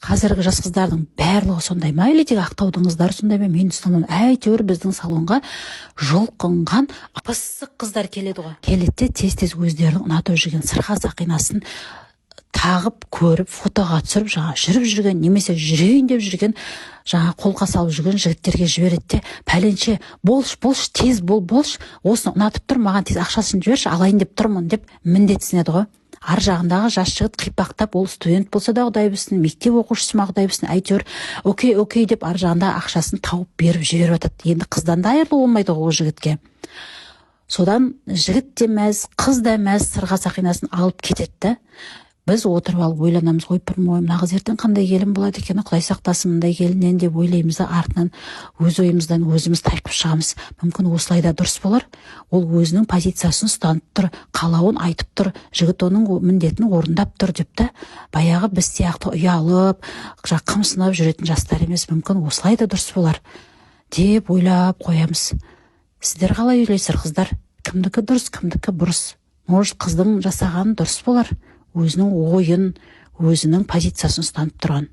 Қазіргі жас қыздардың барлығы сондай ма или тек Ақтаудың қыздары сондай ма, мен түсіне алмаймын. Әйтеуір біздің салонға жұлқынған пысық қыздар келеді ғой. Келеді де, тез тез өздерінің ұнатып жүрген сырға сақинасын тағып көріп, фотоға түсіріп, жаңа жүріп жүрген немесе жүрейін деп жүрген, жаңа қолқа салып жүрген жігіттерге жібереді де: «Пәленше, болшы, болшы, тез бол, болшы, осыны ұнатып тұр, маған тез ақшасын жіберші, алайын деп тұрмын», — деп міндетсінеді ғой. Ар жағындағы жас жігіт қипақтап, ол студент болса да құдай білсін, мектеп оқушысы ма, құдай білсін, әйтеуір «окей, окей» деп, ар жағында ақшасын тауып беріп жіберіп жатады. Енді қыздан да айырылу болмайды ғой ол жігітке. Содан жігіт те мәз, қыз да мәз, сырға сақинасын алып кетеді да. Біз отырып алып ойланамыз: «Ойпырмай, мына қыз ертең қандай келін болады екен, құдай сақтасын мындай келіннен», — деп ойлаймыз да, артынан өз ойымыздан өзіміз тайқып шығамыз. Мүмкін, осылай да дұрыс болар. Ол өзінің позициясын ұстанып тұр, қалауын айтып тұр, жігіт оның міндетін орындап тұр деп та. Баяғы біз сияқты ұялып, қымсынып жүретін жастар емес. Мүмкін, осылай да дұрыс болар деп ойлап қоямыз. Сіздер қалай ойлайсыздар, қыздар? Кімдікі дұрыс, кімдікі бұрыс? Может, қыздың жасағаны дұрыс болар, өзінің ойын, өзінің позициясын ұстанып тұрған.